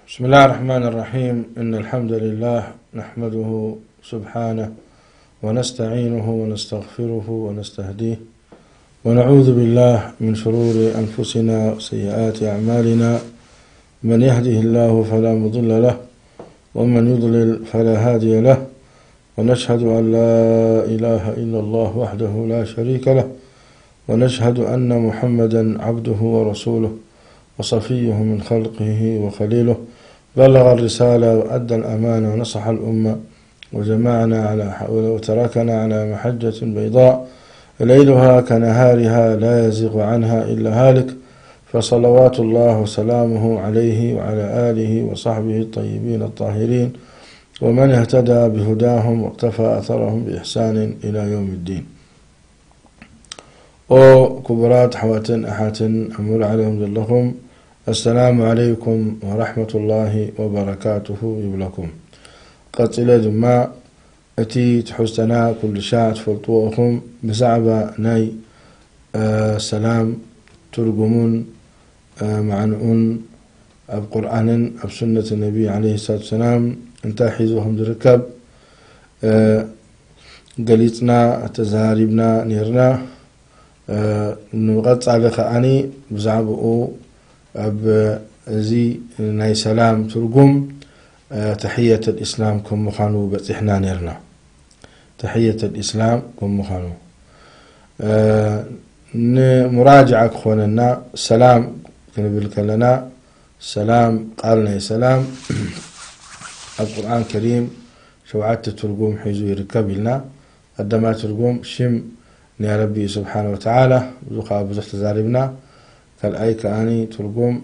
بسم الله الرحمن الرحيم. إن الحمد لله نحمده سبحانه ونستعينه ونستغفره ونستهديه، ونعوذ بالله من شرور أنفسنا وسيئات أعمالنا. من يهده الله فلا مضل له، ومن يضلل فلا هادي له. ونشهد أن لا إله إلا الله وحده لا شريك له، ونشهد أن محمدا عبده ورسوله، وصفيه من خلقه وخليله، بلغ الرسالة وأدى الأمانة ونصح الأمة، وجمعنا على ح-، وتركنا على محجة بيضاء، ليلها كنهارها لا يزيغ عنها إلا هالك، فصلوات الله وسلامه عليه وعلى آله وصحبه الطيبين الطاهرين، ومن اهتدى بهداهم واقتفى أثرهم بإحسان إلى يوم الدين. ኦ ክቡራት ኣሕዋትን ኣሓትን ኣብ ሙሉእ ዓለም ዘለኹም፣ ኣሰላሙ ዓለይኩም ወራሕመቱላሂ ወበረካቱሁ ይብለኩም። ቀጺለ ድማ እቲ ትሕዝቶና ኩሉ ሻዕ ትፈልጥዎ ኢኹም፣ ብዛዕባ ናይ፣ እ፣ ሰላም ትርጉሙን፣ እ፣ ማዕንኡን ኣብ ቁርኣንን ኣብ ሱነት ነቢ ዓለይሂ ሰላቱ ወሰላም እንታይ ሒዙ ከም ዝርከብ፣ እ፣ ገሊጽና ተዛሪብና ኔርና። እ፣ ንቐጻሊ ከኣኒ ብዛዕባኡ ኣብ እዚ ናይ ሰላም ትርጉም፣ እ፣ ተሕየተል ኢስላም ከም ምዃኑ በጺሕና ኔርና። ተሕየተል ኢስላም ከም ምዃኑ፣ እ፣ ንሙራጅዓ ክኾነና ሰላም ክንብል ከለና፣ ሰላም፣ ቃል ናይ ሰላም ኣብ ቁርኣን ከሪም ሸውዓተ ትርጉም ሒዙ ይርከብ ኢልና። ቀዳማይ ትርጉም ሽም ናይ ረቢ ስብሓነ ወተዓላ፣ ብዙ ከኣ ብዙሕ ተዛሪብና። ካልኣይ ከኣኒ ትርጉም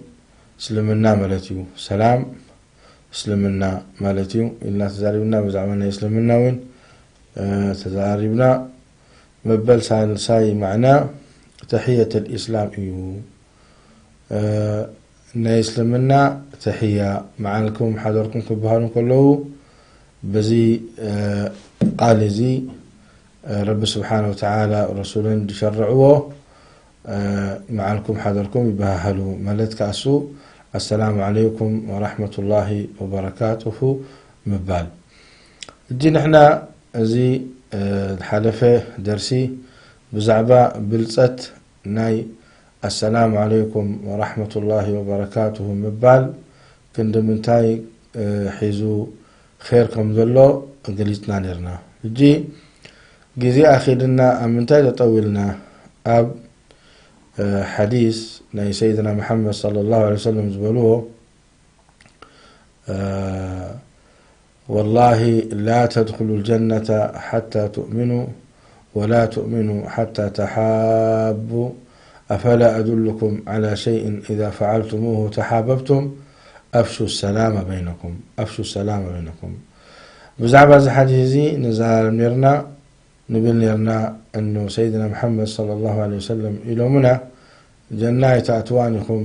እስልምና ማለት እዩ። ሰላም እስልምና ማለት እዩ ኢልና ተዛሪብና። ብዛዕባ ናይ እስልምና እውን፣ እ፣ ተዛሪብና። መበል ሳልሳይ ማዕና ተሕየተል ኢስላም እዩ። እ፣ ናይ እስልምና ተሕያ፣ መዓልኩም ሓደርኩም ክበሃሉ ከለዉ፣ በዚ፣ እ፣ ቃል እዚ፣ እ፣ ረቢ ስብሓነ ወተዓላ ረሱልን ዝሸርዕዎ፣ እ፣ መዓልኩም ሓደርኩም ይበሃሃሉ። ማለት ከኣ እሱ፣ ኣሰላሙ ዓለይኩም ወራሕመቱላሂ ወበረካቱሁ ምባል። እጂ ንሕና እዚ፣ እ፣ ዝሓለፈ ደርሲ ብዛዕባ ብልጸት ናይ ኣሰላሙ ዓለይኩም ወራሕመቱላሂ ወበረካቱሁ ምባል ክንዲ ምንታይ፣ እ፣ ሒዙ ኼር ከም ዘሎ ገሊጽና ኔርና። ሕጂ ግዜ ኣኺልና ኣብ ምንታይ ጠጠው ኢልና? ኣብ፣ እ፣ ሓዲስ ናይ ሰይድና መሓመድ ሰለላሁ ዐለይሂ ወሰለም ዝበልዎ፣ እ፣ والله لا تدخلوا الجنة حتى تؤمنوا ولا تؤمنوا حتى تحابوا، أفلا أدلكم على شيء إذا فعلتموه تحاببتم؟ أفشوا السلام بينكم، أفشوا السلام بينكم. ብዛዕባ እዚ ሓዲስ እዚ ንዛረብ ኔርና፣ ንብል ኔርና፣ እኖ ሰይድና መሓመድ ሰለላሁ ዐለይሂ ወሰለም ኢሎምና፣ ጀና ኣይትኣትዋን ኢኹም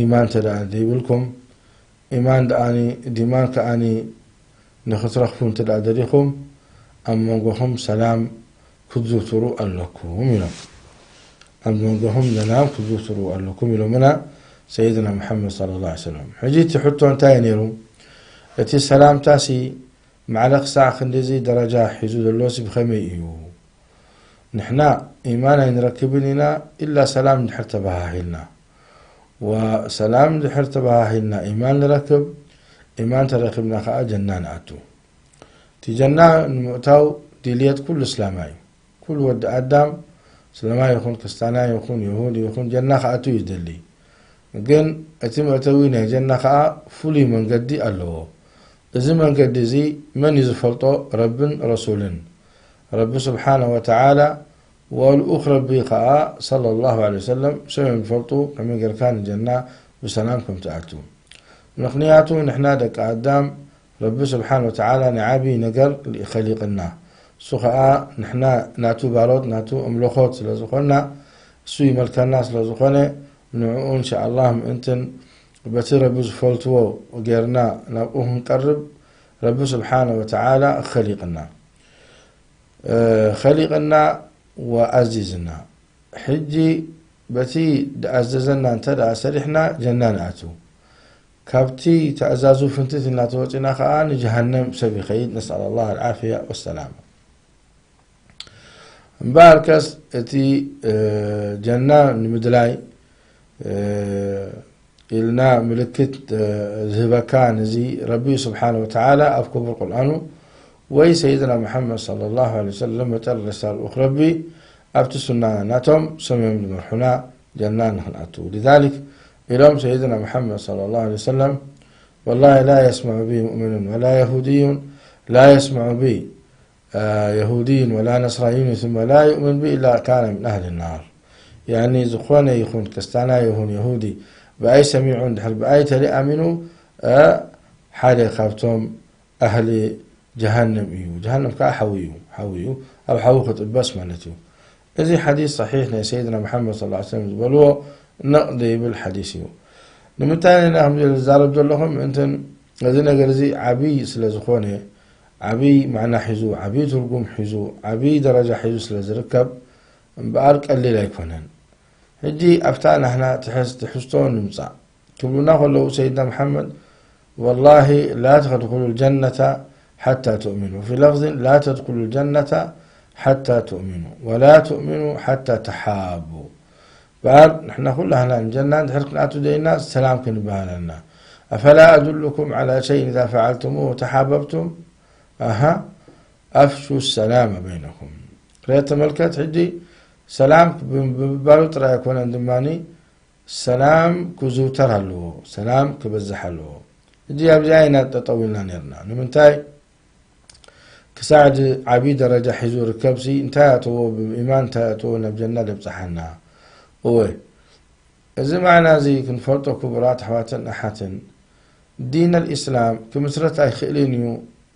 ኢማን እንተ ደኣ ዘይብልኩም፣ ኢማን ደኣኒ፣ ዲማን ከኣኒ ንኽትረኽቡ እንተ ደኣ ደሊኹም፣ ኣብ መንጎኹም ሰላም ክትዝውትሩ ኣለኩም ኢሎም። ኣብ መንጎኹም ሰላም ክትዝውትሩ ኣለኩም ኢሎምና ሰይድና መሓመድ ሰለላሁ ዐለይሂ ወሰለም። ሕጂ እቲ ሕቶ እንታይ እዩ ነይሩ? እቲ ሰላምታሲ ማዕረ ክሳዕ ክንድዚ ደረጃ ሒዙ ዘሎሲ ብኸመይ እዩ? ንሕና ኢማን ኣይንረክብን ኢና ኢላ ሰላም እንድሕር ተበሃሂልና። ወሰላም እንድሕር ተበሃሂልና ኢማን ንረክብ፣ ኢማን ተረኪብና ከኣ ጀና ንኣቱ። እቲ ጀና ንምእታው ድልየት ኩሉ እስላማይ እዩ። ኩሉ ወዲ ኣዳም፣ እስላማይ ይኹን፣ ክርስትያናይ ይኹን፣ የሁድ ይኹን፣ ጀና ክኣቱ እዩ ዝደሊ። ግን እቲ መእተዊ ናይ ጀና ከኣ ፍሉይ መንገዲ ኣለዎ። እዚ መንገዲ እዚ መን እዩ ዝፈልጦ? ረብን ረሱልን። ረቢ ስብሓነሁ ወተዓላ ወልኡኽ ረቢ ከኣ ሰለላሁ ዐለይሂ ወሰለም ንሶም እዮም ዝፈልጡ ከመይ ጌርካ ንጀና ብሰላም ከም ትኣቱ። ምኽንያቱ ንሕና ደቂ ኣዳም ረቢ ስብሓን ወተዓላ ንዓብዪ ነገር ኸሊቕና። እሱ ኸኣ ንሕና ናቱ ባሮት፣ ናቱ እምለኾት ስለ ዝኾንና፣ እሱ ይመልከና ስለ ዝኾነ፣ ንዕኡ እንሻኣላህ ምእንትን በቲ ረቢ ዝፈልትዎ ጌርና ናብኡ ክንቀርብ ረቢ ስብሓነ ወተዓላ ኸሊቕና። እ፣ ኸሊቕና ወኣዚዝና። ሕጂ በቲ ድኣዘዘና እንተ ደኣ ሰሪሕና ጀና ንኣቱ። ካብቲ ተኣዛዙ ፍንትት ኢልና ተወጺና ከኣ ንጀሃነም ሰብ ይኸይድ። ነስኣል ኣላህ ኣልዓፍያ ወሰላማ። እምበኣርከስ እቲ፣ እ፣ ጀና ንምድላይ፣ እ፣ ኢልና ምልክት፣ እ፣ ዝህበካ ነዚ ረቢ ስብሓነ ወተዓላ ኣብ ክቡር ቁርኣኑ ወይ ሰይድና ሙሓመድ ሰለላሁ ዐለይሂ ወሰለም መጨረሽታ ልኡኽ ረቢ ኣብቲ ሱና ናቶም ሰምዮም ዝመርሑና ጀና ንኽንኣቱ። ሊዛሊክ ኢሎም ሰይድና ሙሓመድ ሰለላሁ ዐለይሂ ወሰለም፣ ወላሂ ላ የስመዑ ቢ ሙእሚኑን ወላ የሁድዩን ላ የስመዑ ቢ የሁድይን ወላ ነስራንይን ثم لا يؤمن بي إلا كان من أهل النار። ያኒ ዝኾነ ይኹን ክርስታና ይኹን የሁዲ ብኣይ ሰሚዑ እንድሕር ብኣይ ተለይ ኣሚኑ፣ እ፣ ሓደ ካብቶም ኣህሊ ጀሃነም እዩ። ጀሃነም ከዓ ሓዊ እዩ። ሓዊ እዩ። ኣብ ሓዊ ክጥበስ ማለት እዩ። እዚ ሓዲስ ሰሒሕ ናይ ሰይድና መሓመድ ሰለላሁ ዐለይሂ ወሰለም ዝበልዎ ነቕ ዘይብል ሓዲስ እዩ። ንምንታይ ኢና ከምዚ ዝዛረብ ዘለኹ? ምእንትን እዚ ነገር እዚ ዓብዪ ስለ ዝኾነ፣ ዓብዪ ማዕና ሒዙ፣ ዓብዪ ትርጉም ሒዙ፣ ዓብዪ ደረጃ ሒዙ ስለ ዝርከብ እምበኣር ቀሊል ኣይኮነን። ሕጂ ኣብታ ናህና ትሕዝ-፣ ትሕዝቶ ንምጻእ ክብሉና ከለዉ ሰይድና መሓመድ፣ ወላሂ ላ ተድኹሉ ልጀነተ ሓታ ትእሚኑ፣ ወፊ ለፍዝን ላ ተድኹሉ ልጀነተ ሓታ ትእሚኑ፣ ወላ ትእሚኑ ሓታ ተሓቡ። እምበኣር ንሕና ኩላህና ንጀና እንድሕር ክንኣቱ ደይና ሰላም ክንበሃል ኣለና። ኣፈላ ኣዱሉኩም ዓላ ሸይን ኢዛ ፈዓልቱሙሁ ተሓበብቱም፣ ኣሃ፣ ኣፍሹ ሰላመ በይነኩም። ርእ ተመልከት ሕጂ፣ ሰላም ብ-፣ ብምባሉ ጥራይ ኣይኮነን ድማኒ፣ ሰላም ክዝውተር ኣለዎ፣ ሰላም ክበዝሕ ኣለዎ። ሕጂ ኣብዚኣ ኢና ጠጠው ኢልና ነርና። ንምንታይ? ክሳዕ እዚ ዓብዪ ደረጃ ሒዙ ርከብሲ እንታይ ኣተዎ? ብኢማን እንታይ ኣተዎ ናብ ጀና ደብጽሓና? እወ፣ እዚ ማዕና እዚ ክንፈልጦ ክቡራት ኣሕዋትን ኣሓትን፣ ዲን ኣልኢስላም ክምስረት ኣይክእልን እዩ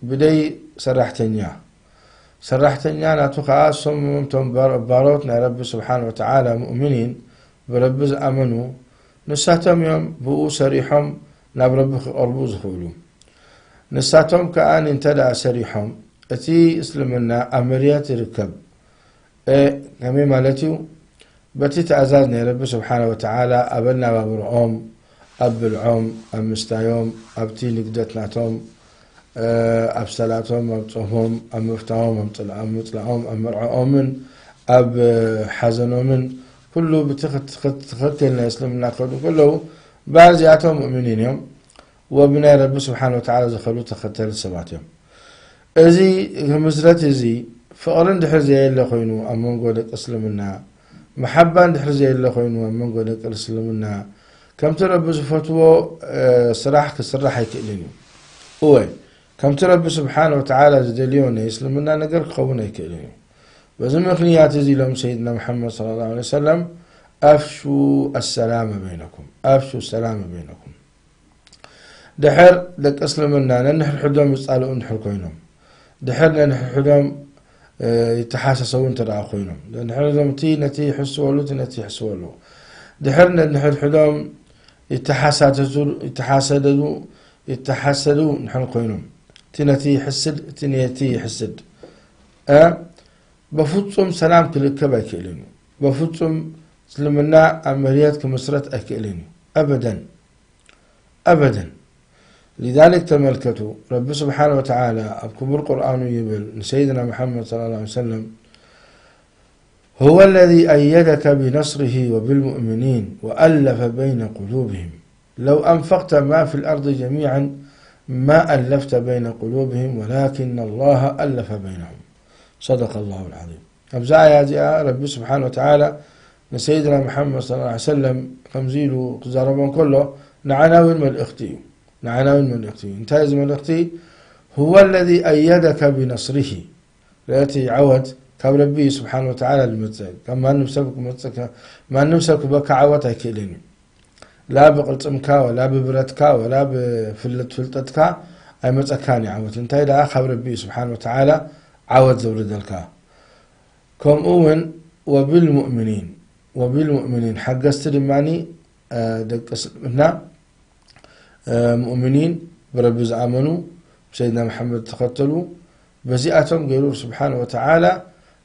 ብደይ ሰራሕተኛ። ሰራሕተኛ ናቱ ኸዓ እሶም እቶም ባር-፣ ባሮት ናይ ረቢ ስብሓን ወተዓላ ሙእሚኒን፣ ብረቢ ዝኣመኑ፣ ንሳቶም እዮም ብኡ ሰሪሖም ናብ ረቢ ክቐርቡ ዝኽእሉ። ንሳቶም ከኣ እንተ ደኣ ሰሪሖም፣ እቲ እስልምና ኣብ መርየት ይርከብ። እ፣ ከመይ ማለት እዩ? በቲ ትእዛዝ ናይ ረቢ ስብሓነ ወተዓላ ኣብ ኣነባብርኦም፣ ኣብ ብልዖም፣ ኣብ ምስታዮም፣ ኣብቲ ንግደት ናቶም፣ እ፣ ኣብ ሰላቶም፣ ኣብ ጾሞም፣ ኣብ ምፍታዎም፣ ኣብ ጽላ-፣ ኣብ ምጽላኦም፣ ኣብ መርዕኦምን ኣብ ሓዘኖምን ኩሉ ብትኽ-፣ ትኽ-፣ ትኽክል ናይ እስልምና ክኸዱ ከለዉ፣ እምበኣር እዚኣቶም ሙእሚኒን እዮም። ወብናይ ረቢ ስብሓን ወተዓላ ዝኸዱ ተኸተልቲ ሰባት እዮም። እዚ ክምስረት እዚ ፍቕሪ እንድሕር ዘየለ ኮይኑ ኣብ መንጎ ደቂ እስልምና፣ መሓባ እንድሕር ዘየለ ኮይኑ ኣብ መንጎ ደቂ እስልምና፣ ከምቲ ረቢ ዝፈትዎ፣ እ፣ ስራሕ ክስራሕ ኣይክእልን እዩ። እወ፣ ከምቲ ረቢ ስብሓን ወተዓላ ዝደልዮ ናይ እስልምና ነገር ክኸውን ኣይክእልን እዩ። በዚ ምኽንያት እዚ ኢሎም ሰይድና መሓመድ ሰለላሁ ዐለይሂ ወሰለም፣ ኣፍሹ ኣሰላመ በይነኩም፣ ኣፍሹ ሰላመ በይነኩም። ድሕር ደቂ እስልምና ነንሕድሕዶም ይጻልኡ እንድሕር ኮይኖም፣ ድሕር ነንሕድሕዶም፣ እ፣ ይተሓሳሰቡ እንተ ደኣ ኮይኖም፣ ነንሕድሕዶም እቲ ነቲ ይሕስወሉ፣ እቲ ነቲ ይሕስወሉ፣ ድሕር ነንሕድሕዶም ይተሓሳተቱ፣ ይተሓሰደዱ፣ ይተሓሰዱ እንድሕር ኮይኖም፣ እቲ ነቲ ይሕስድ፣ እቲ ነቲ ይሕስድ፣ እ፣ በፍጹም ሰላም ክልከብ ኣይክእልን እዩ። በፍጹም እስልምና ኣብ መርየት ክምስረት ኣይክእልን እዩ። ኣበደን። ኣበደን። ሊዛሊክ ተመልከቱ፣ ረቢ ስብሓነ ወተዓላ ኣብ ክቡር ቁርኣኑ ይብል ንሰይድና መሓመድ ሰለላሁ ዐለይሂ ወሰለም፣ هو الذي أيدك بنصره وبالمؤمنين وألف بين قلوبهم لو أنفقت ما في الأرض جميعا ما ألفت بين قلوبهم ولكن الله ألف بينهم. صدق الله العظيم. ኣብዛ ኣያ እዚኣ ረቢ ስብሓን ወተዓላ ንሰይድና መሓመድ ሰለላሁ ዐለይሂ ወሰለም ከምዚ ኢሉ ክዛረቦ እንከሎ ንዓና እውን መልእኽቲ እዩ። ንዓና እውን መልእኽቲ እዩ። እንታይ እዚ መልእኽቲ? هو الذي أيدك بنصره። ርእቲ ዓወት ካብ ረቢ እዩ ስብሓን ወተዓላ ዝመጽእ። ካብ ማንም ሰብ ክመጽእ ከ-፣ ማንም ሰብ ክበካ ዓወት ኣይክእልን እዩ። ላ ብቕልጽምካ ወላ ብብረትካ ወላ ብፍልጥ ፍልጠትካ ኣይመጸካን እዩ ዓወት። እንታይ ደኣ ካብ ረቢ እዩ ስብሓን ወተዓላ ዓወት ዘውርደልካ። ከምኡ እውን ወብልሙእሚኒን፣ ወብልሙእሚኒን ሓገዝቲ ድማኒ፣ እ፣ ደቂ እስልምና፣ እ፣ ሙእሚኒን ብረቢ ዝኣመኑ ብሰይድና መሓመድ ተኸተሉ በዚኣቶም ገይሩ ስብሓን ወተዓላ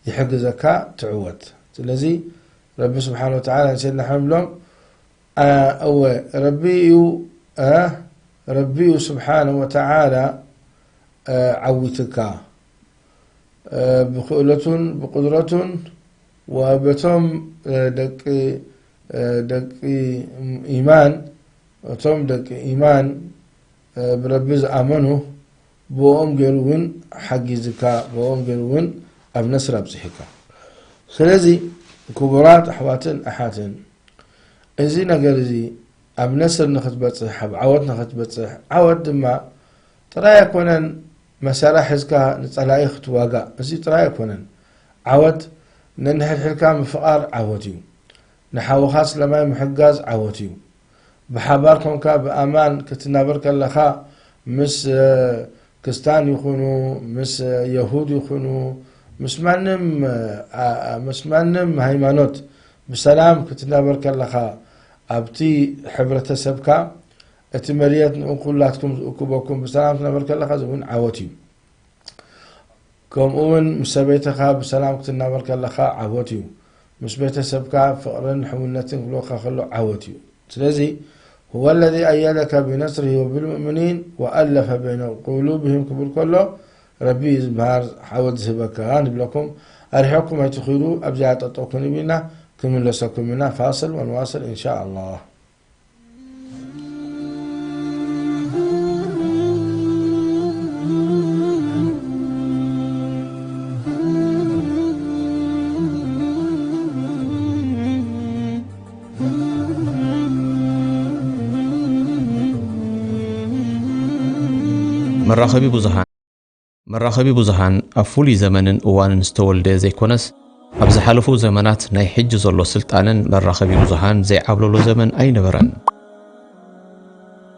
ይሕግዘካ ትዕወት። ስለዚ ረቢ ስብሓን ወተዓላ ንሰይድና ሓመድ ብሎም፣ እ፣ እወ ረቢ እዩ፣ እ፣ ረቢ እዩ ስብሓን ወተዓላ፣ እ፣ ዓዊትካ፣ እ፣ ብክእለቱን ብቁድረቱን ወበቶም፣ እ፣ ደቂ፣ እ፣ ደቂ ኢማን፣ እቶም ደቂ ኢማን፣ እ፣ ብረቢ ዝኣመኑ ብኦም ገይሩ እውን ሓጊዝካ፣ ብኦም ገይሩ እውን ኣብ ነስር ኣብጽሕካ። ስለዚ ክቡራት ኣሕዋትን ኣሓትን፣ እዚ ነገር እዚ ኣብ ነስር ንኽትበጽሕ፣ ኣብ ዓወት ንኽትበጽሕ፣ ዓወት ድማ ጥራይ ኣይኮነን መሳርያ ሒዝካ ንጸላኢ ክትዋጋእ፣ እዚ ጥራይ ኣይኮነን። ዓወት ነንሕድሕድካ ምፍቓር ዓወት እዩ። ንሓውኻ ስለማይ ምሕጋዝ ዓወት እዩ። ብሓባር ኮንካ ብኣማን ክትናበር ከለኻ ምስ፣ እ፣ ክስታን ይኹኑ፣ ምስ የሁድ ይኹኑ፣ ምስ ማንም፣ እ፣ ኣ-፣ ኣ-፣ ምስ ማንም ሃይማኖት ብሰላም ክትናበር ከለኻ ኣብቲ ሕብረተሰብካ እቲ መርየት ንእኩላትኩም ዝእክበኩም ብሰላም ክትነበር ከለኻ እዚ እውን ዓወት እዩ። ከምኡ እውን ምስ ሰበይትኻ ብሰላም ክትናበር ከለኻ ዓወት እዩ። ምስ ቤተሰብካ ፍቕርን ሕውነትን ክህልወካ ከሎ ዓወት እዩ። ስለዚ هو الذي أيدك بنصره وبالمؤمنين وألف بين قلوبهم ክብል ከሎ ረቢ እዩ ዝበሃል ዓወት ዝህበካ ንብለኩም። ኣርሒቕኩም ኣይትኺዱ፣ ኣብዚኣ ጠጠው ክንብል ኢና፣ ክምለሰኩም ኢና። ፋስል ወንዋስል إن شاء الله። መራኸቢ ብዙሃን። መራኸቢ ብዙሃን ኣብ ፍሉይ ዘመንን እዋንን ዝተወልደ ዘይኮነስ፣ ኣብ ዝሓለፉ ዘመናት ናይ ሕጂ ዘሎ ስልጣነን መራኸቢ ብዙሃን ዘይዓብለሎ ዘመን ኣይነበረን።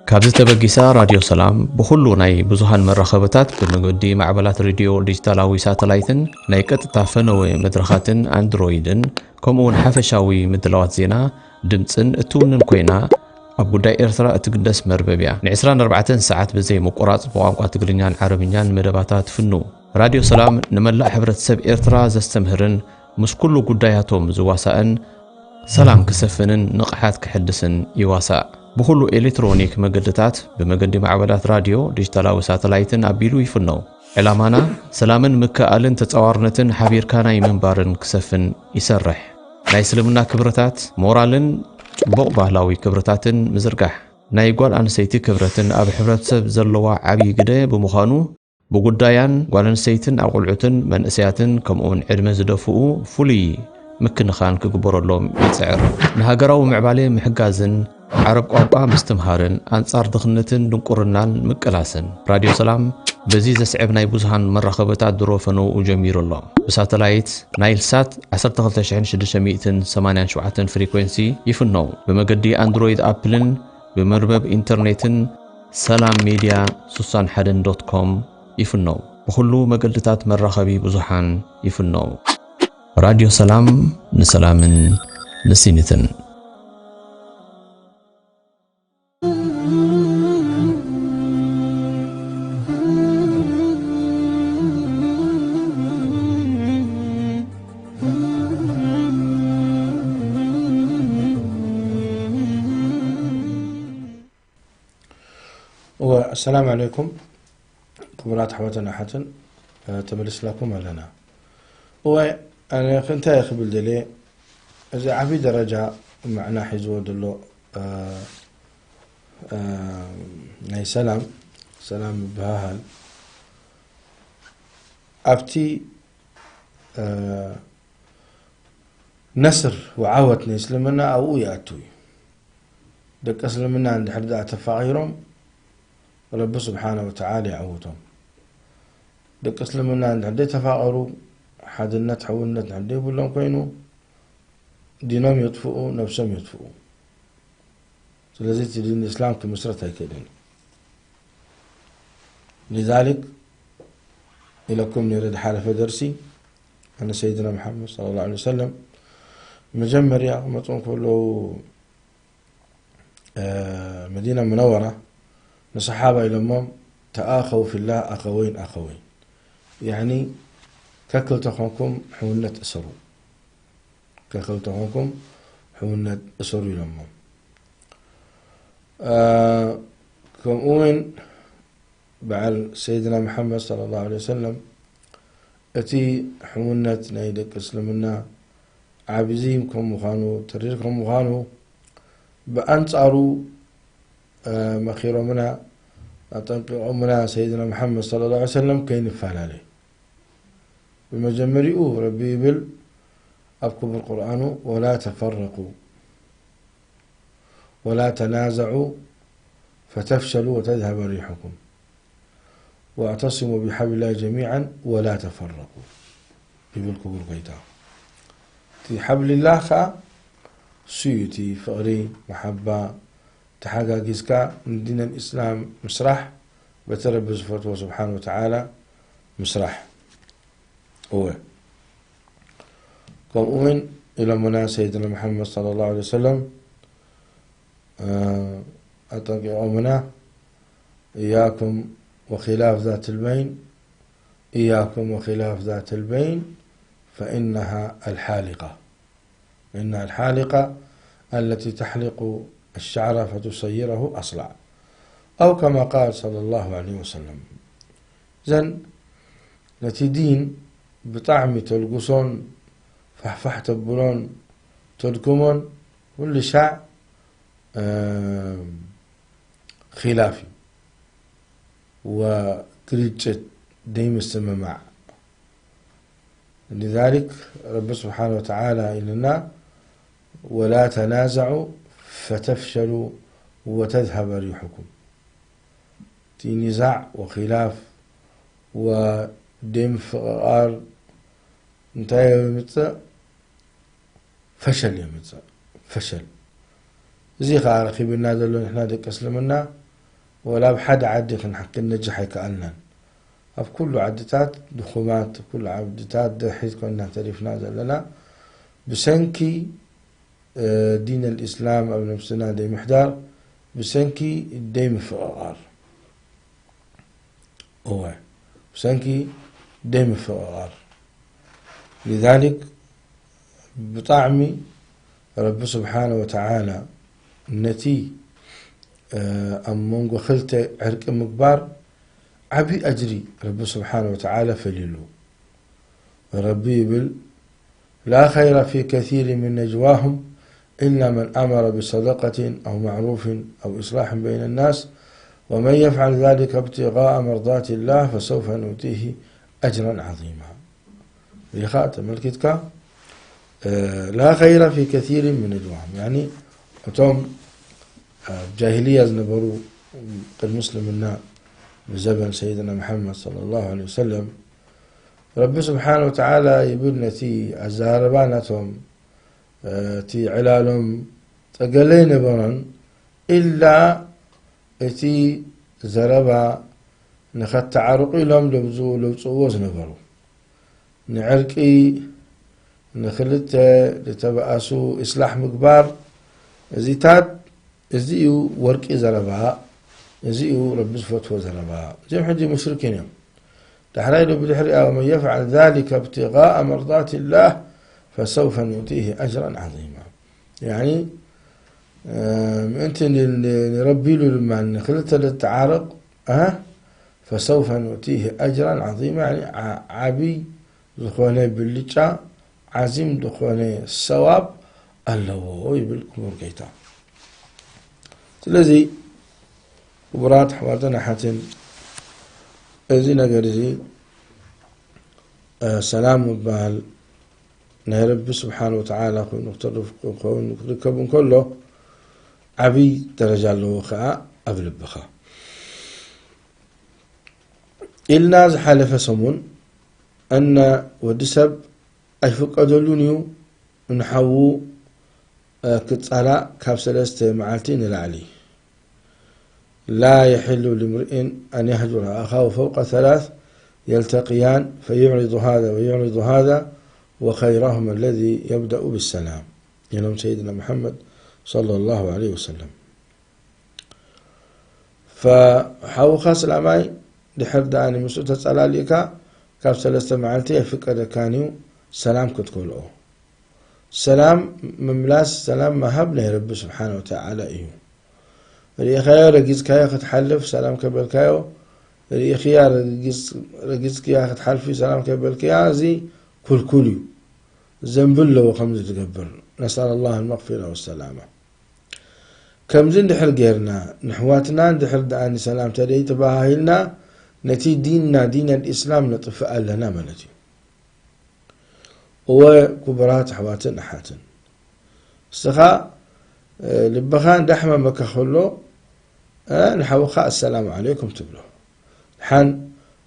ካብዚ ተበጊሳ ራድዮ ሰላም ብኹሉ ናይ ብዙሃን መራኸብታት ብመገዲ ማዕበላት ሬድዮ ዲጂታላዊ ሳተላይትን ናይ ቀጥታ ፈነወ መድረኻትን ኣንድሮይድን ከምኡ እውን ሓፈሻዊ ምድላዋት ዜና፣ ድምጽን እትውንን ኮይና፣ ኣብ ጉዳይ ኤርትራ እትግደስ መርበብ እያ። ን ዕስራን ኣርባዕተን ሰዓት ብዘይ ምቁራጽ ብቋንቋ ትግርኛን ዓረብኛን መደባታ ትፍኑ። ራድዮ ሰላም ንመላእ ሕብረተሰብ ኤርትራ ዘስተምህርን ምስ ኩሉ ጉዳያቶም ዝዋሳእን ሰላም ክሰፍንን ንቕሓት ክሕድስን ይዋሳእ። ብኹሉ ኤሌክትሮኒክ መገድታት ብመገዲ ማዕበላት ራድዮ፣ ዲጂታላዊ ሳተላይትን ኣቢሉ ይፍነው። ዕላማና ሰላምን ምክእኣልን ተጻዋርነትን ሓቢርካ ናይ ምንባርን ክሰፍን ይሰርሕ። ናይ እስልምና ክብርታት፣ ሞራልን ጽቡቕ ባህላዊ ክብርታትን ምዝርጋሕ። ናይ ጓል ኣንስተይቲ ክብረትን ኣብ ሕብረተሰብ ዘለዋ ዓብዪ ግደ ብምዃኑ፣ ብጉዳያን ጓል ኣንስተይትን ኣቑልዑትን መንእሰያትን ከምኡውን ዕድመ ዝደፍኡ ፍሉይ ምክንኻን ክግበረሎም ይጽዕር። ንሃገራዊ ምዕባሌ ምሕጋዝን ዓረብ ቋንቋ ምስትምሃርን ኣንጻር ድኽነትን ድንቁርናን ምቅላስን። ራድዮ ሰላም በዚ ዘስዕብ ናይ ብዙሃን መራኸብታት ድሮ ፈነውኡ ጀሚሩ ኣሎ። ብሳተላይት ናይል ሳት ዓሰርተ ክልተ ሽሕን ሽዱሽተ ሚእትን ሰማንያን ሸውዓተን ፍሪኮንሲ ይፍነው። ብመገዲ ኣንድሮይድ ኣፕልን ብመርበብ ኢንተርኔትን ሰላም ሜድያ ስሳን ሓደን ዶት ኮም ይፍነው። ብኹሉ መገድታት መራኸቢ ብዙሓን ይፍነው። ራድዮ ሰላም ንሰላምን ንሲኒትን። እወ፣ ኣሰላም ዓለይኩም ክቡራት ኣሕዋትን ኣሓትን፣ እ፣ ተመሊስላኩም ኣለና። እወ፣ ኣነ እንታይ ክብል ደልየ፣ እዚ ዓብዪ ደረጃ ማዕና ሒዝዎ ዘሎ፣ እ፣ እ፣ ናይ ሰላም፣ ሰላም ምብህሃል ኣብቲ፣ እ፣ ነስር ወዓወት ናይ እስልምና ኣብኡ ይኣቱ እዩ። ደቂ እስልምና እንድሕር ደኣ ተፋቒሮም፣ ረቢ ስብሓነ ወተዓላ ይዕውቶም። ደቂ እስልምና እንድሕር ዘይተፋቐሩ፣ ሓድነት፣ ሕውነት እንድሕር ዘይብሎም ኮይኑ፣ ዲኖም የጥፍኡ፣ ነብሶም የጥፍኡ። ስለዚ እቲ ዲን እስላም ክምስረት ኣይክእልን። لذلك ኢለኩም ነይረ ዝሓለፈ ደርሲ፣ ኣነ ሰይድና መሓመድ صلى الله عليه وسلم መጀመርያ ክመፁ ከለዉ፣ እ፣ መዲና ሙነወራ ንሰሓባ ኢሎሞም፣ "ተኣኸው ፊላህ ኣኸወይን ኣኸወይን"፣ ያዕኒ ከክልተ ኮንኩም ሕውነት እሰሩ፣ ከክልተ ኮንኩም ሕውነት እሰሩ ኢሎሞም። እ፣ ከምኡ እውን በዓል ሰይድና መሓመድ صلى الله عليه وسلم እቲ ሕውነት ናይ ደቂ እስልምና ዓብዚ ከም ምዃኑ፣ ተሪር ከም ምዃኑ፣ ብኣንጻሩ፣ እ፣ መኺሮምና፣ ኣጠንቂቖምና ሰይድና መሓመድ صلى الله عليه وسلم ከይንፈላለ። ብመጀመሪኡ ረቢ ይብል ኣብ ክቡር ቁርኣኑ፣ "ወላ ተፈረቁ ወላ ተናዘዑ ፈተፍሸሉ ወተዝሀበ ሪሑኩም ወኣዕተሲሙ ቢሓብሊላሂ ጀሚዓን ወላ ተፈረቁ" ይብል ክቡር ጎይታ። እቲ ሓብሊላህ ኸዓ እሱ እዩ፣ እቲ ፍቕሪ፣ መሓባ፣ ተሓጋጊዝካ ንዲነል ኢስላም ምስራሕ፣ በቲ ረቢ ዝፈትዎ ስብሓን ወተዓላ ምስራሕ። እወ፣ ከምኡ እውን ኢሎምና ሰይድና መሓመድ صلى الله عليه وسلم፣ እ፣ ኣጠንቂቖምና፣ "إياكم وخلاف ذات البين، إياكم وخلاف ذات البين فإنها الحالقة، إنها الحالقة التي تحلق الشعر فتصيره أصلع"، أو كما قال صلى الله عليه وسلم። እዘን ነቲ ዲን ብጣዕሚ ተልጉሶን ፋሕፋሕ ተብሎን ተድክሞን ኩሉ ሻዕ፣ እ፣ ኺላፍ እዩ ወግርጭት ደይምስምማዕ። لذلك ረቢ ስብሓን ወተዓላ ኢልና፣ "ወላ ተናዘዑ ፈተፍሸሉ ወተዝሀበ ሪሑኩም"። እቲ ኒዛዕ ወኺላፍ ወደይ ምፍቕቓር እንታይ የምፅእ? ፈሸል የምፅእ። ፈሸል። እዚ ኸዓ ረኺብና ዘሎ ንሕና ደቂ እስልምና፣ ወላ ኣብ ሓደ ዓዲ ክንሓ-፣ ክንነጅሕ ኣይከኣልናን። ኣብ ኩሉ ዓድታት ድኹማት፣ ኣብ ኩሉ ዓድታት ድሕሪት ኮይንና ተሪፍና ዘለና፣ ብሰንኪ፣ እ፣ ዲን ኣልእስላም ኣብ ነብስና ደይ ምሕዳር፣ ብሰንኪ ደይ ምፍቕቓር። እወ፣ ብሰንኪ ደይ ምፍቕቓር። لذلك ብጣዕሚ ረቢ ስብሓነ ወተዓላ ነቲ፣ እ፣ ኣብ መንጎ ክልተ ዕርቂ ምግባር ዓብዪ ኣጅሪ ረቢ ስብሓነ ወተዓላ ፈልዩሉ። ረቢ ይብል፣ لا خير في كثير من نجواهم إلا من أمر بصدقة أو معروف أو إصلاح بين الناس ومن يفعل ذلك ابتغاء مرضات الله فسوف نؤتيه أجرا عظيما. ሪኻ ተመልኪትካ፣ እ፣ لا خير في كثير من نجواهم، ያኒ እቶም ኣብ ጃሂልያ ዝነበሩ ቅድሚ እስልምና ብዘበን ሰይድና መሓመድ ሰለላሁ ዐለይሂ ወሰለም ረቢ ስብሓነ ወተዓላ ይብል ነቲ ኣዘራርባ ናቶም፣ እ፣ እቲ ዕላሎም ጸገለ ኣይነበሮን፣ ኢላ እቲ ዘረባ ንኸተዓርቑ ኢሎም ለብዙ-፣ ለውፅእዎ ዝነበሩ። ንዕርቂ፣ ንኽልተ ዝተበኣሱ ኢስላሕ ምግባር፣ እዚታት፣ እዚ እዩ ወርቂ ዘረባ፣ እዚ እዩ ረቢ ዝፈትዎ ዘረባ። እዚኦም ሕጂ ሙሽሪኪን እዮም። ዳሕራይ ዶ ብድሕሪኣ፣ "ومن يفعل ذلك ابتغاء مرضات الله فسوف نؤتيه أجرا عظيما". ያኒ፣ እ፣ ምእንቲ ን-፣ ን-፣ ንረቢ ኢሉ ድማ ንክልተ ልተዓረቕ፣ እ፣ "فسوف نؤتيه أجرا عظيما"፣ ያኒ፣ ዓ-፣ ዓብይ ዝኾነ ብልጫ፣ ዓዚም ዝኾነ ሰዋብ ኣለዎ ይብል ክቡር ጎይታ። ስለዚ ክቡራት ኣሕዋትን ኣሓትን፣ እዚ ነገር እዚ፣ እ፣ ሰላም ምባል ናይ ረቢ ስብሓን ወተዓላ ኮይኑ ክተርፍ፣ ኮይኑ ክርከብ እንከሎ፣ ዓብይ ደረጃ ኣለዎ ኸዓ ኣብ ልብኻ። ኢልና ዝሓለፈ ሰሙን፣ ኣነ ወዲ ሰብ ኣይፍቀደሉን እዩ ንሓዉ ክጻላእ ካብ ሰለስተ መዓልቲ ንላዕሊ። لا يحل لامرئ أن يهجر أخاه فوق ثلاث يلتقيان فيعرض هذا ويعرض هذا وخيرهما الذي يبدأ بالسلام ኢሎም ሰይድና ሙሐመድ ሰለላሁ ዐለይሂ ወሰለም። ፈሓውኻ እስላማይ ድሕር ደኣ ንምስኡ ተጸላሊእካ ካብ ሰለስተ መዓልቲ ኣይፍቀደካን እዩ ሰላም ክትከልኦ። ሰላም ምምላስ፣ ሰላም ምሃብ ናይ ረቢ ስብሓነ ወተዓላ እዩ። ርኢኻዮ ረጊጽካዮ ክትሓልፍ ሰላም ከበልካዮ፣ ርኢኽያ ረጊጽ-፣ ረጊጽክያ ክትሓልፊ ሰላም ከበልክያ፣ እዚ ኩልኩል እዩ። ዘንቢ ኣለዎ ከምዚ ትገብር። ነስኣል ኣላህ ኣልመግፊራ ወሰላማ። ከምዚ እንድሕር ጌርና፣ ንሕዋትና እንድሕር ደኣ ንሰላምታ ደይ ተባሃሂልና፣ ነቲ ዲንና፣ ዲን ኣልኢስላም ነጥፍእ ኣለና ማለት እዩ። እወ፣ ክቡራት ኣሕዋትን ኣሓትን፣ እስኻ፣ እ፣ ልብኻ እንዳሕመመካ ከሎ፣ እ፣ ንሓውኻ ኣሰላሙ ዓለይኩም ትብሎ። ድሓን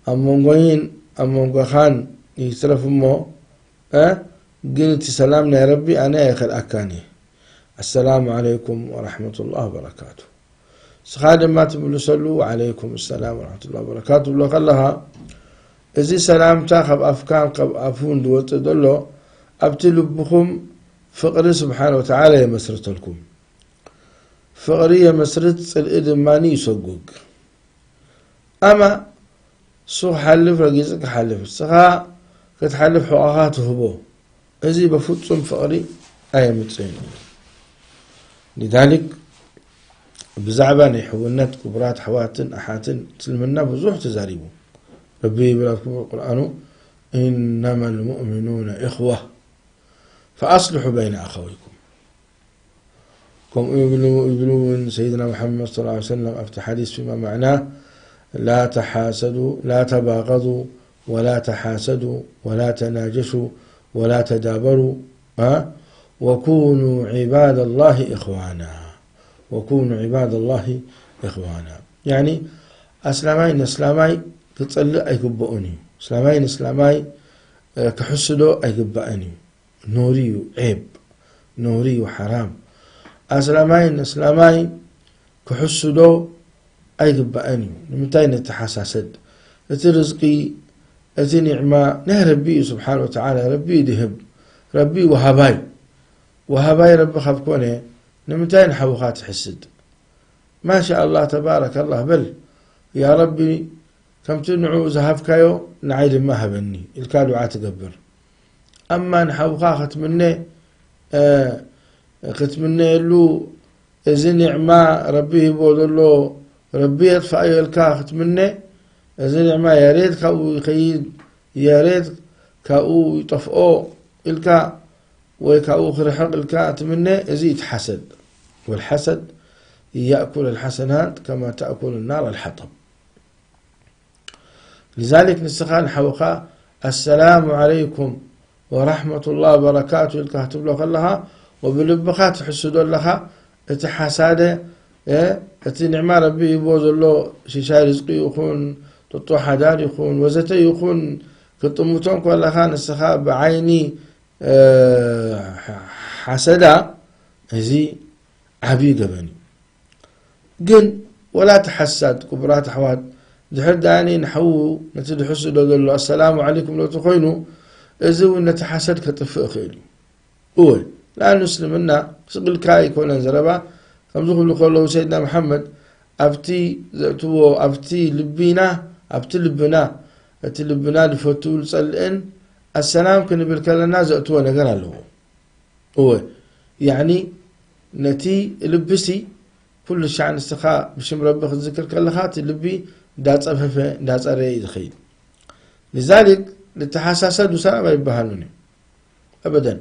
ኣብ መንጎይን ኣብ መንጎኻን ይትረፍ እሞ፣ እ፣ ግን እቲ ሰላም ናይ ረቢ ኣነ ኣይኸልኣካን እየ። ኣሰላሙ ዓለይኩም ወራሕመቱላህ ወበረካቱ። ንስኻ ድማ ትምልሰሉ፣ "ወዓለይኩም ሰላም ወራሕመቱላህ ወበረካቱ" ትብሎ ከለኻ፣ እዚ ሰላምታ ካብ ኣፍካን ካብ ኣፉን ዝወጽእ ዘሎ፣ ኣብቲ ልብኹም ፍቕሪ ስብሓነ ወተዓላ የመስርተልኩም። ፍቕሪ የመስርት፣ ጽልኢ ድማ ይሰጉግ። ኣማ እሱ ክሓልፍ ረጊጹ ክሓልፍ፣ ንስኻ ክትሓልፍ ሕቖኻ ትህቦ፣ እዚ በፍጹም ፍቕሪ ኣየምጽእን እዩ። ሊዛሊክ ብዛዕባ ናይ ሕውነት ክቡራት ኣሕዋትን ኣሓትን እስልምና ብዙሕ ተዛሪቡ። ረቢ ይብል ኣብ ክቡር ቁርኣኑ፣ "ኢነማ ልሙእሚኑነ ኢኽዋ ፈኣስልሑ በይነ ኣኸወይኩም." ከምኡ ይብሉ፣ ይብሉ እውን ሰይድና ሙሐመድ ሰለላሁ ዐለይሂ ወሰለም ኣብቲ ሓዲስ ፊማ ማዕና፣ "ላ ተሓሰዱ፣ ላ ተባገዱ፣ ወላ ተሓሰዱ፣ ወላ ተናጀሹ፣ ወላ ተዳበሩ፣ አ? ወኩኑ ዒባደላሂ ኢኽዋና፣ ወኩኑ ዒባደላሂ ኢኽዋና።" ያኒ ኣስላማይ ነስላማይ ክጸልእ ኣይግብኦን እዩ። እስላማይ ንስላማይ፣ እ፣ ክሕስዶ ኣይግባእን እዩ። ኖሪ እዩ፣ ዔብ፣ ኖሪ እዩ፣ ሓራም። ኣስላማይ ንስላማይ ክሕስዶ ኣይግባእን እዩ። ንምንታይ ንተሓሳሰድ? እቲ ርዝቂ፣ እቲ ኒዕማ ናይ ረቢ እዩ ስብሓን ወተዓላ። ረቢ እዩ ድህብ፣ ረቢ እዩ ወሃባይ። ወሃባይ ረቢ ካብ ኮነ ንምንታይ ንሓውኻ ትሕስድ? ማሻ ኣላህ ተባረከላህ በል፣ ያ ረቢ ከምቲ ንዕኡ ዝሃብካዮ ንዓይ ድማ ሃበኒ ኢልካ ዱዓ ትገብር። ኣማ ንሓውኻ ክትምነ፣ እ፣ ክትምነየሉ፣ እዚ ኒዕማ ረቢ ሂቦ ዘሎ ረቢ የጥፍኣዮ ኢልካ ክትምነ፣ እዚ ኒዕማ ያሬት ካብኡ ይኸይድ፣ ያሬት ካብኡ ይጠፍኦ ኢልካ ወይ ካብኡ ክርሕቕ ኢልካ ትምነ፣ እዚ እቲ ሓሰድ። ወልሓሰድ ያእኩል ኣልሓሰናት ከማ ተእኩል ናር ኣልሓጠብ። ሊዛሊክ ንስኻ ንሓውኻ ኣሰላሙ ዓለይኩም ወራሕመቱላህ ወበረካቱ ኢልካ ክትብሎ ከለኻ፣ ወብልብኻ ትሕስዶ ኣለኻ። እቲ ሓሳደ፣ እ፣ እቲ ኒዕማ ረቢ ሂቦ ዘሎ ሽሻይ ርዝቂ ይኹን፣ ጥጦ ሓዳር ይኹን፣ ወዘተ ይኹን፣ ክትጥምቶ ከለኻ ንስኻ ብዓይኒ፣ እ፣ ሓሰዳ፣ እዚ ዓብዪ ገበን እዩ። ግን ወላ ተሓሳድ ክቡራት ኣሕዋት፣ ድሕር ደኣኒ ንሓዉ ነቲ ዝሕስዶ ዘሎ ኣሰላሙ ዓለይኩም ሎ ተኾይኑ፣ እዚ እውን ነቲ ሓሰድ ከጥፍእ ይኽእል እዩ። እወ፣ ለኣኑ እስልምና ስቕ ኢልካ ኣይኮነን ዘረባ። ከምዚ ክብሉ ከለዉ ሰይድና መሓመድ ኣብቲ ዘእትዎ፣ ኣብቲ ልቢና፣ ኣብቲ ልብና፣ እቲ ልብና ዝፈትው ዝጸልእን ኣሰላም ክንብል ከለና ዘእትዎ ነገር ኣለዎ። እወ፣ ያዕኒ ነቲ ልብሲ ኩሉ ሻዕ ንስኻ ብሽም ረቢ ክትዝክር ከለኻ እቲ ልቢ እንዳጸፈፈ እንዳጸረየ እዩ ዝኸይድ። ሊዛሊክ ልተሓሳሰዱ ሰላም ኣይበሃሉን እዩ። ኣበደን።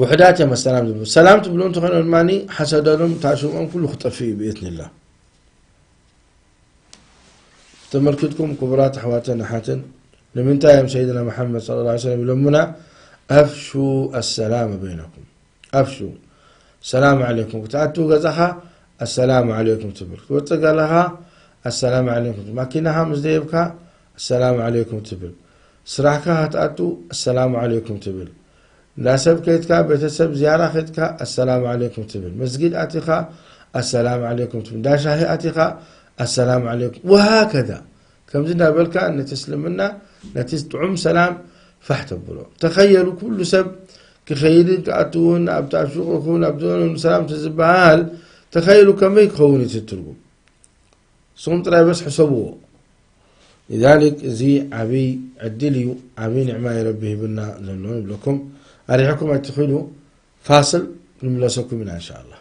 ውሑዳት እዮም ኣሰላም ዝብሉ። ሰላም ትብሉ እንተኾይኖም ድማ ሓሰዶም፣ ታሽምኦም ኩሉ ክጠፍእ እዩ ብኢዝኒላህ። ተመልኪትኩም ክቡራት ኣሕዋትን ኣሓትን፣ ንምንታይ እዮም ሰይድና መሓመድ ሰለላሁ ዐለይሂ ወሰለም ኢሎሙና፣ "ኣፍሹ ኣሰላመ በይነኩም"? ኣፍሹ። ሰላም ዓለይኩም። ክትኣቱ ገዛኻ፣ "ኣሰላሙ ዓለይኩም" ትብል። ክትወጽእ ከለኻ፣ "ኣሰላሙ ዓለይኩም" ትብል። ማኪናኻ ምስ ደየብካ፣ "ኣሰላሙ ዓለይኩም" ትብል። ስራሕካ ክትኣቱ፣ "ኣሰላሙ ዓለይኩም" ትብል። እንዳ ሰብ ከይድካ፣ ቤተሰብ ዝያራ ከይድካ፣ ኣሰላሙ ዓለይኩም ትብል። መስጊድ ኣቲኻ፣ ኣሰላሙ ዓለይኩም ትብል። እንዳ ሻሂ ኣቲኻ፣ ኣሰላሙ ዓለይኩም። ወሃከዛ። ከምዚ እንዳበልካ ነቲ እስልምና፣ ነቲ ጥዑም ሰላም ፋሕ ተብሎ። ተኸየሉ ኩሉ ሰብ ክኸይድን ክኣትውን፣ ኣብቲ ኣብ ሹቕ ይኹን፣ ኣብ ዝኾነ ሰላም ተዝበሃል፣ ተኸየሉ ከመይ ክኸውን እዩ እቲ ትርጉም? ንስኹም ጥራይ በስ ሕሰብዎ። لذلك እዚ ዓብይ ዕድል እዩ፣ ዓብይ ኒዕማ እዩ ረቢ ሂብና ዘሎ ንብለኩም። ኣሪሕኩም ኣይትኺዱ፣ ፋስል ንምለሰኩም ኢና እንሻኣላህ።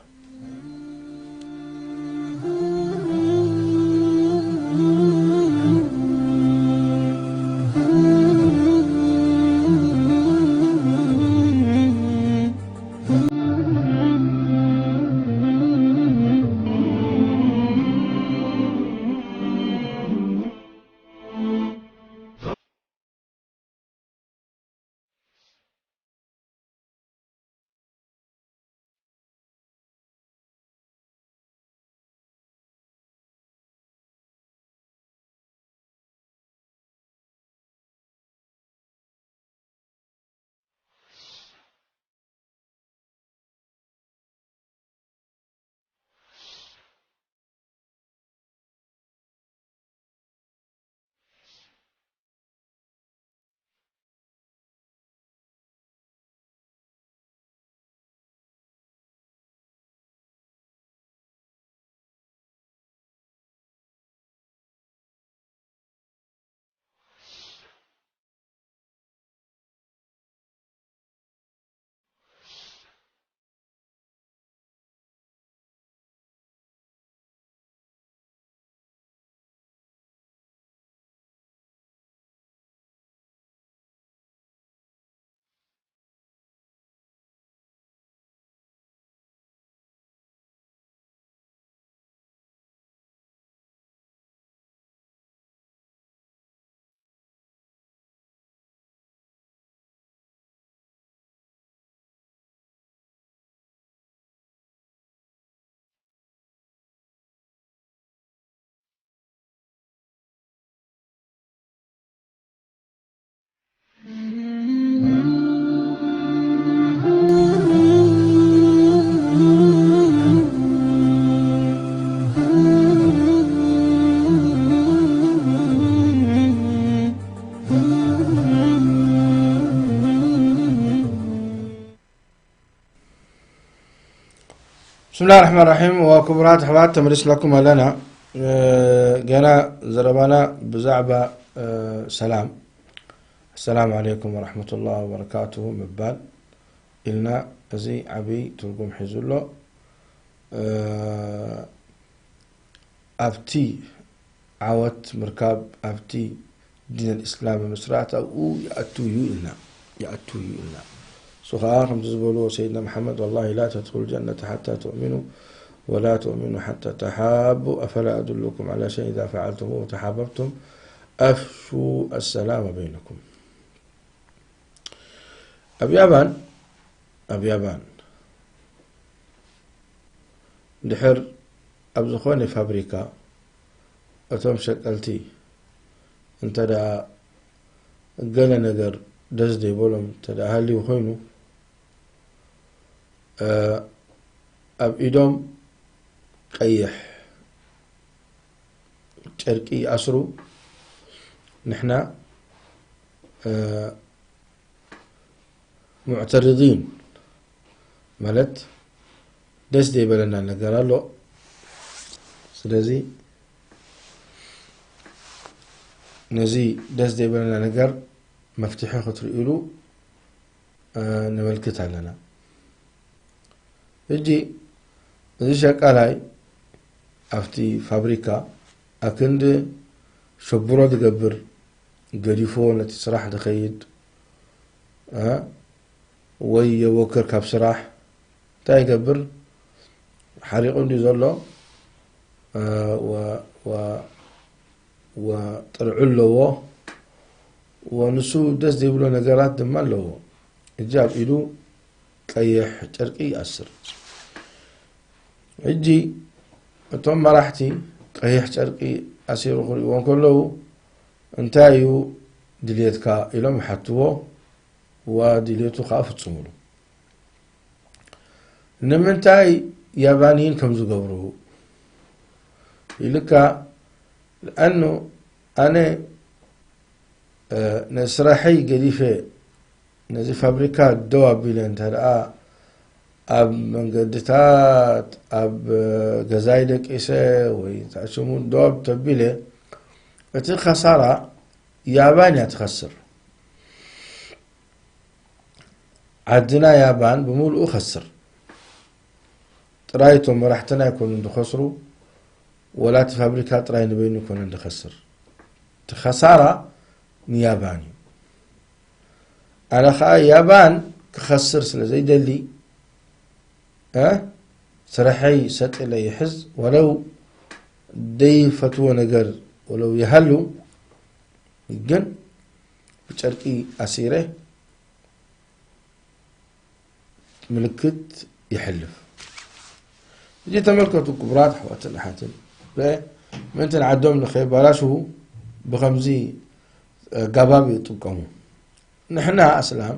ብስምላህ ራሕማን ራሒም። ወክቡራት ኣሕዋት፣ ተመሊስናኩም ኣለና። እ፣ ገና ዘረባና ብዛዕባ፣ እ፣ ሰላም፣ ኣሰላሙ ዓለይኩም ወራሕመቱላህ ወበረካቱሁ ምባል ኢልና፣ እዚ ዓብይ ትርጉም ሒዙ ኣሎ። እ፣ ኣብቲ ዓወት ምርካብ፣ ኣብቲ ዲን ኣልእስላም ምስራት ኣብኡ ይኣቱ እዩ ኢልና፣ ይኣቱ እዩ ኢልና። እሱ ኸዓ ከምቲ ዝበልዎ ሰይድና መሓመድ፣ والله لا تدخلوا الجنة حتى تؤمنوا ولا تؤمنوا حتى تحابوا، أفلا أدلكم على شيء إذا فعلتموه تحاببتم، أفشوا السلام بينكم. ኣብ ያባን፣ ኣብ ያባን ድሕር ኣብ ዝኾነ ፋብሪካ እቶም ሸቀልቲ እንተ ደኣ ገለ ነገር ደስ ዘይበሎም እንተ ደኣ ሃልዩ ኮይኑ፣ እ፣ ኣብ ኢዶም ቀይሕ ጨርቂ ይኣስሩ። ንሕና፣ እ፣ ሙዕተሪዲን ማለት ደስ ዘይበለና ነገር ኣሎ። ስለዚ ነዚ ደስ ዘይበለና ነገር መፍትሒ ክትርእዩሉ፣ እ፣ ነመልክት ኣለና። ሕጂ እዚ ሸቃላይ ኣብቲ ፋብሪካ ኣክንዲ ሸብሮ ዝገብር ገዲፎ ነቲ ስራሕ ዝኸይድ፣ እ፣ ወይ የቦክር ካብ ስራሕ እንታይ ይገብር? ሓሪቑ እንድዩ ዘሎ፣ እ፣ ወ-፣ ወ-፣ ወጥርዑ ኣለዎ። ወንሱ ደስ ዘይብሎ ነገራት ድማ ኣለዎ። ሕጂ ኣብ ኢዱ ቀይሕ ጨርቂ ይኣስር። ሕጂ እቶም መራሕቲ ቀይሕ ጨርቂ ኣሲሩ ክርእይዎ እንከለዉ፣ "እንታይ እዩ ድልየትካ?" ኢሎም ይሓትዎ። ዋ ድልየቱ ከዓ ፍጽሙሉ። ንምንታይ ያባንይን ከም ዝገብሩ ኢልካ፣ ለኣኑ ኣነ፣ እ፣ ንስራሐይ ገዲፈ ነዚ ፋብሪካ ደው ኣቢለ እንተ ደኣ ኣብ መንገድታት፣ ኣብ ገዛይ ደቂሰ ወይ እንታይ ሽሙ ደው ተቢለ፣ እቲ ከሳራ ያባን እያ ትኸስር። ዓድና ያባን ብምሉኡ ከስር። ጥራይ እቶም መራሕትና ኣይኮኑን ዝኸስሩ፣ ወላ እቲ ፋብሪካ ጥራይ ንበይኑ ኣይኮነን ዝኸስር። እቲ ከሳራ ንያባን እዩ። ኣነ ኸኣ ያባን ክኸስር ስለ ዘይደሊ፣ እ፣ ስርሐይ ሰጥ ኢለ ይሕዝ፣ ወለው ዘይፈትዎ ነገር ወለው ይሃሉ፣ ግን ብጨርቂ ኣሲረ ምልክት የሕልፍ። ሕጂ ተመልከቱ ክቡራት ኣሕዋትን ኣሓትን፣ ምእንቲ ንዓዶም ንኸይባላሽዉ ብኸምዚ ኣገባብ ይጥቀሙ። ንሕና ኣስላም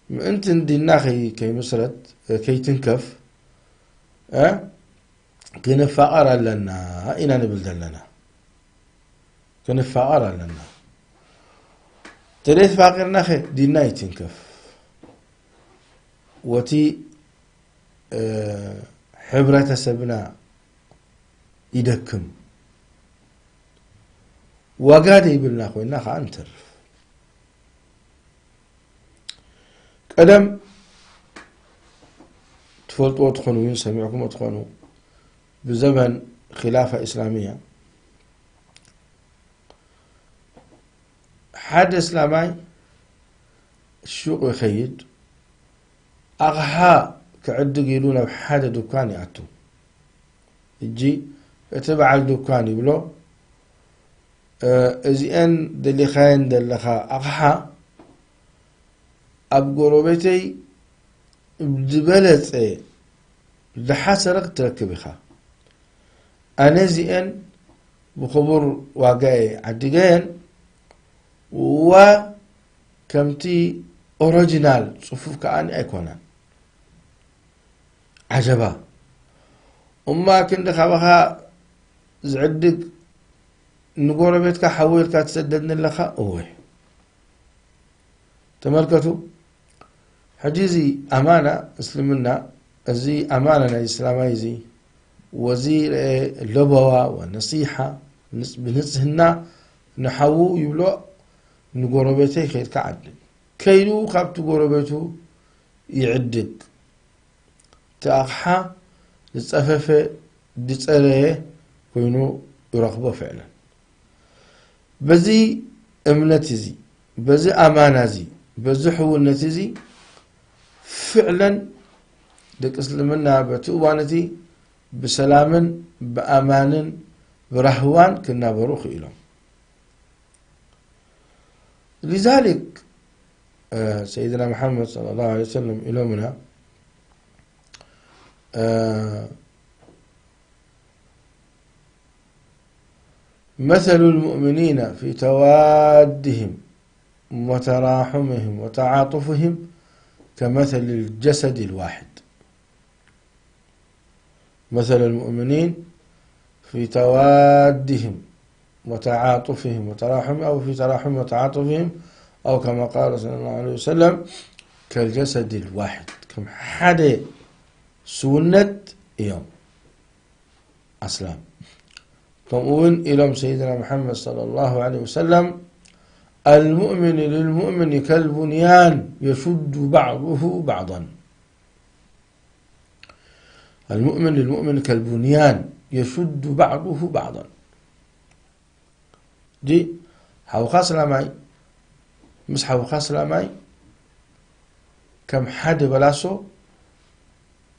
ምእንቲ ንዲንና ከይ-፣ ከይምስረት፣ ከይትንከፍ፣ እ፣ ክንፋቐር ኣለና ኢና ንብል ዘለና። ክንፋቐር ኣለና። ተደይ ተፋቒርና ኸ ዲንና ይትንከፍ። ወቲ፣ እ፣ ሕብረተሰብና ይደክም። ዋጋ ደይብልና ኮይንና ኸዓ ንተርፍ። ቀደም ትፈልጥዎ ትኾኑ፣ እውን ሰሚዕኩሞ ትኾኑ፣ ብዘመን ኺላፋ ኢስላሚያ ሓደ እስላማይ ሹቕ ይኸይድ፣ ኣቕሓ ክዕድግ ኢሉ ናብ ሓደ ድኳን ይኣቱ። ሕጂ እቲ በዓል ድኳን ይብሎ፣ "እ፣ እዚኤን ደሊኻየን ዘለኻ ኣቕሓ ኣብ ጎረቤተይ ዝበለጸ ዝሓሰረ ክትረክብ ኢኻ። ኣነ እዚኤን ብኽቡር ዋጋ እየ ዓዲገየን፣ ዋ ከምቲ ኦሪጂናል ጽፉፍ ከኣ ኣይኮነን። ዓጀባ! እሞ ክንዲ ካባኻ ዝዕድግ ንጎረቤትካ ሓወልካ ትሰደኒ ኣለኻ?" እወ። ተመልከቱ፣ ሕጂ እዚ ኣማና እስልምና፣ እዚ ኣማና ናይ እስላማይ እዚ፣ ወዚ ረኤ ለበዋ ወነሲሓ፣ ንጽ-፣ ብንጽህና ንሓዉ ይብሎ፣ ንጎረቤተይ ከይድካ ዓድግ። ከይዱ ካብቲ ጎረቤቱ ይዕድግ። እቲ ኣቕሓ ዝጸፈፈ፣ ዝጸረየ ኮይኑ ይረኽቦ ፍዕለን። በዚ እምነት እዚ፣ በዚ ኣማና እዚ፣ በዚ ሕውነት እዚ ፍዕለን ደቂ እስልምና በቲ እዋን እቲ ብሰላምን ብኣማንን ብራህዋን ክናበሩ ክኢሎም። ሊዛሊክ፣ እ፣ ሰይድና መሓመድ ሰለላሁ ዐለይሂ ወሰለም ኢሎምና፣ እ፣ "مثل المؤمنين في توادهم وتراحمهم وتعاطفهم كمثل الجسد الواحد." مثل المؤمنين في توادهم وتعاطفهم وتراحم، أو في تراحم وتعاطفهم، أو كما قال صلى الله عليه وسلم، كالجسد الواحد، ከም ሓደ ስውነት እዮም ኣስላም። ከምኡ እውን ኢሎም ሰይድና መሓመድ ሰለላሁ ዐለይሂ ወሰለም፣ "المؤمن للمؤمن كالبنيان يشد بعضه بعضا." "المؤمن للمؤمن كالبنيان يشد بعضه بعضا." ጂ ሓውኻ ስላማይ ምስ ሓውኻ ስላማይ ከም ሓደ በላሶ፣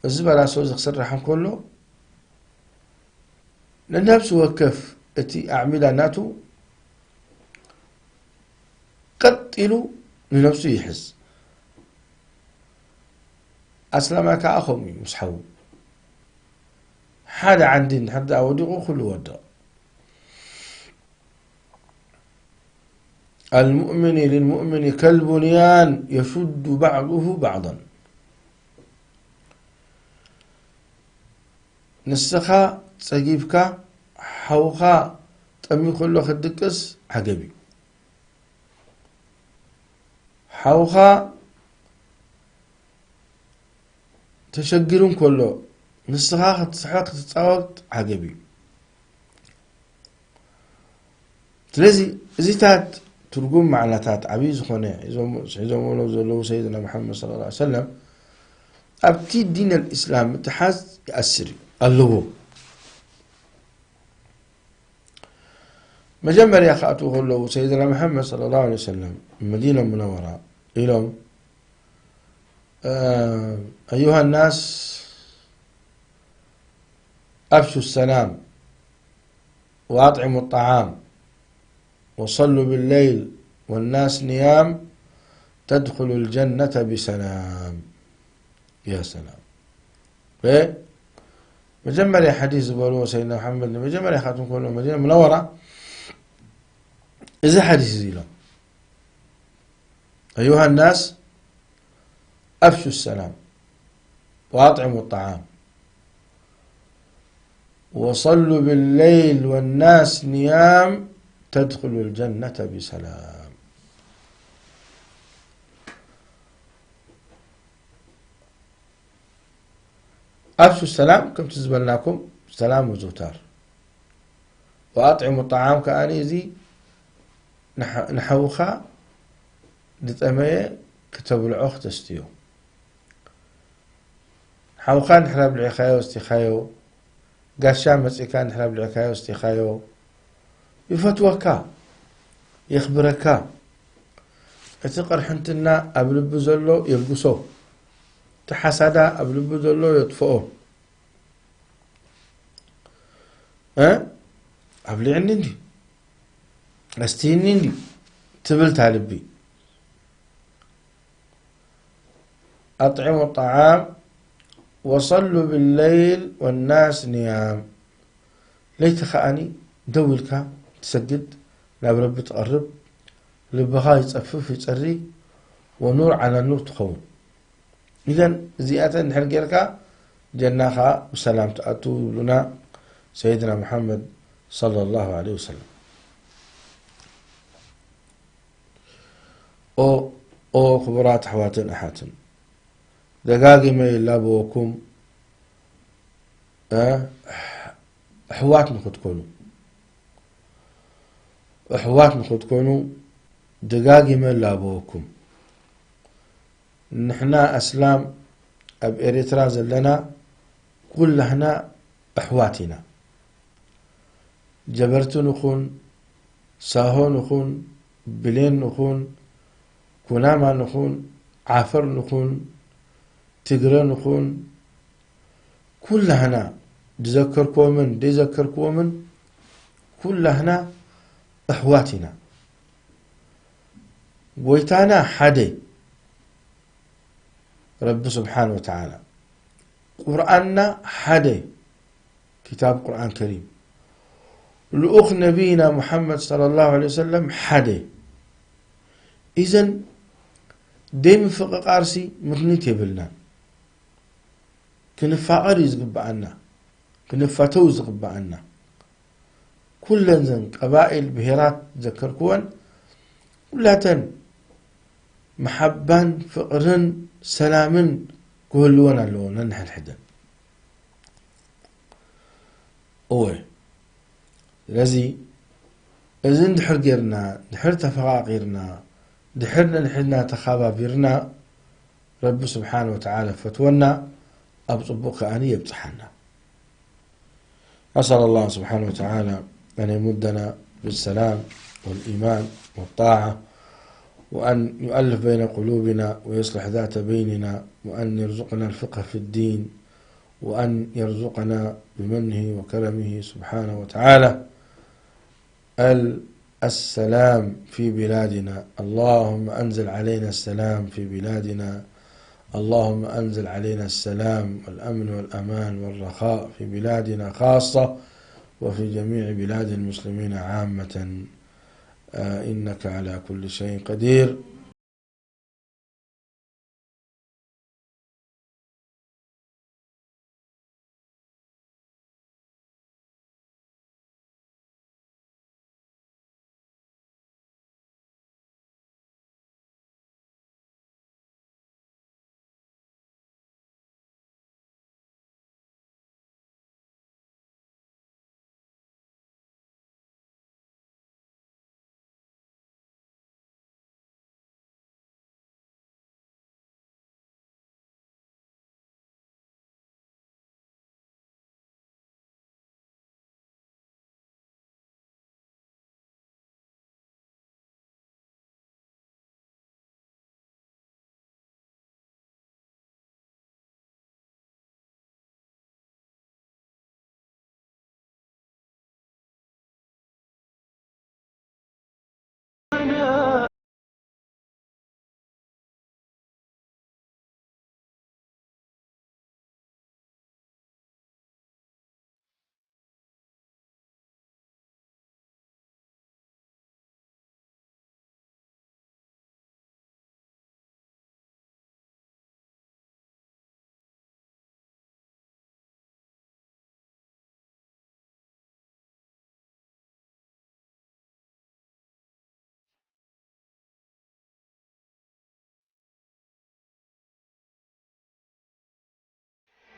እዚ በላሶ እዚ ክስራሕ እንከሎ፣ ንነብሲ ወከፍ እቲ ኣዕሚዳ ናቱ ቀጥ ኢሉ ንነብሱ ይሕዝ። ኣስላማይ ከኣ ከምኡ እዩ ምስ ሓዉ። ሓደ ዓንዲ እንድሕር ደኣ ወዲቑ፣ ኩሉ ይወድቕ። المؤمن للمؤمن كالبنيان يشد بعضه بعضا. ንስኻ ጸጊብካ፣ ሓውኻ ጠምዩ ከሎ ክትድቅስ ዓገብ እዩ። ሓውኻ ተሸጊሩ እንከሎ፣ ንስኻ ክትስሕቕ ክትጻወት ዓገብ እዩ። ስለዚ፣ እዚታት ትርጉም ማዕናታት ዓብዪ ዝኾነ ሒዞም-፣ ሒዞምዎ ዘለዉ ሰይድና መሓመድ ሰለላሁ ዐለይሂ ወሰለም፣ ኣብቲ ዲን ኣልእስላም ምትሓዝ ይኣስር እዩ፣ ኣለዎ። መጀመርያ ክኣትዉ ከለዉ ሰይድና መሓመድ ሰለላሁ ዐለይሂ ወሰለም መዲና ሙነወራ ኢሎም፣ أيها الناس أفشوا السلام وأطعموا الطعام وصلوا بالليل والناس نيام تدخلوا الجنة بسلام. يا سلام. መጀመርያ ሓዲስ ዝበልዎ ሰይድና መሓመድ ንመጀመርያ ካትም ከሎ መዲና ሙነወራ እዚ ሓዲስ እዚ ኢሎም፣ أيها الناس أفشوا السلام وأطعموا الطعام وصلوا بالليل والناس نيام تدخلوا الجنة بسلام. أفشوا السلام، ከምቲ ዝበልናኩም ሰላም ምዝውታር። وأطعموا الطعام ከኣ እዚ ንሓ-፣ ንሓውኻ ዝጠመየ ክተብልዖ ክተስትዮ። ሓውኻ እንድሕር ኣብሊዕካዮ፣ ኣስቲኻዮ፣ ጋሻ መጺእካ እንድሕር ኣብሊዕካዮ፣ ኣስቲኻዮ፣ ይፈትወካ፣ የኽብረካ። እቲ ቅርሕንትና ኣብ ልቢ ዘሎ የልግሶ፣ እቲ ሓሳዳ ኣብ ልቢ ዘሎ የጥፍኦ። እ? ኣብሊዕኒ እንዲ፣ ኣስትይኒ እንዲ ትብል እታ ልቢ። أطعموا الطعام وصلوا بالليل والناس نيام። ለይቲ ከኣኒ ደው ኢልካ ትሰግድ፣ ናብ ረቢ ትቐርብ፣ ልብኻ ይጸፍፍ ይጸሪ፣ ونور على نور ትኸውን። ኢዘን እዚኣተን እንድሕር ጌርካ ጀና ከኣ ብሰላም ትኣቱ ይብሉና ሰይድና መሓመድ ሰለላሁ ዐለይሂ ወሰለም። ኦ፣ ኦ ክቡራት ኣሕዋትን ኣሓትን፣ ደጋጊመ ይላበወኩም፣ እ፣ ኣሕዋት ንኽትኮኑ፣ ኣሕዋት ንኽትኮኑ ደጋጊመ ይላበወኩም። ንሕና ኣስላም ኣብ ኤርትራ ዘለና ኩላህና ኣሕዋት ኢና። ጀበርቲ ንኹን፣ ሳሆ ንኹን፣ ብሌን ንኹን፣ ኩናማ ንኹን፣ ዓፈር ንኹን፣ ትግረ ንኹን፣ ኩላህና ዝዘከርክዎምን ዘይዘከርክዎምን ኩላህና ኣሕዋት ኢና። ጎይታና ሓደ ረቢ ስብሓን ወተዓላ፣ ቁርኣንና ሓደ፣ ኪታብ ቁርኣን ከሪም፣ ልኡኽ ነቢይና ሙሓመድ ሰለላሁ ዐለይሂ ወሰለም ሓደ። ኢዘን ደይ ምፍቕቓርሲ ምኽኒት የብልናን። ክንፋቐር እዩ ዝግብኣና፣ ክንፋተው እዩ ዝግብኣና። ኩለን ዘን ቀባኢል ብሄራት ዘከርክወን ኩላተን መሓባን ፍቕርን ሰላምን ክህልወን ኣለዎ ነንሕድሕደን። እወ፣ ስለዚ እዚ እንድሕር ጌርና፣ ድሕር ተፈቓቒርና፣ ድሕር ነንሕድና ተኻባቢርና፣ ረቢ ስብሓን ወተዓላ ፈትወና፣ ኣብ ጽቡቕ ከኣኒ የብጽሓና። أسأل الله سبحانه وتعالى أن يمدنا بالسلام والإيمان والطاعة، وأن يؤلف بين قلوبنا ويصلح ذات بيننا، وأن يرزقنا الفقه في الدين، وأن يرزقنا بمنه وكرمه سبحانه وتعالى ال-، السلام في بلادنا. اللهم أنزل علينا السلام في بلادنا. اللهم أنزل علينا السلام والأمن والأمان والرخاء في بلادنا خاصة، وفي جميع بلاد المسلمين عامة. آه، إنك على كل شيء قدير.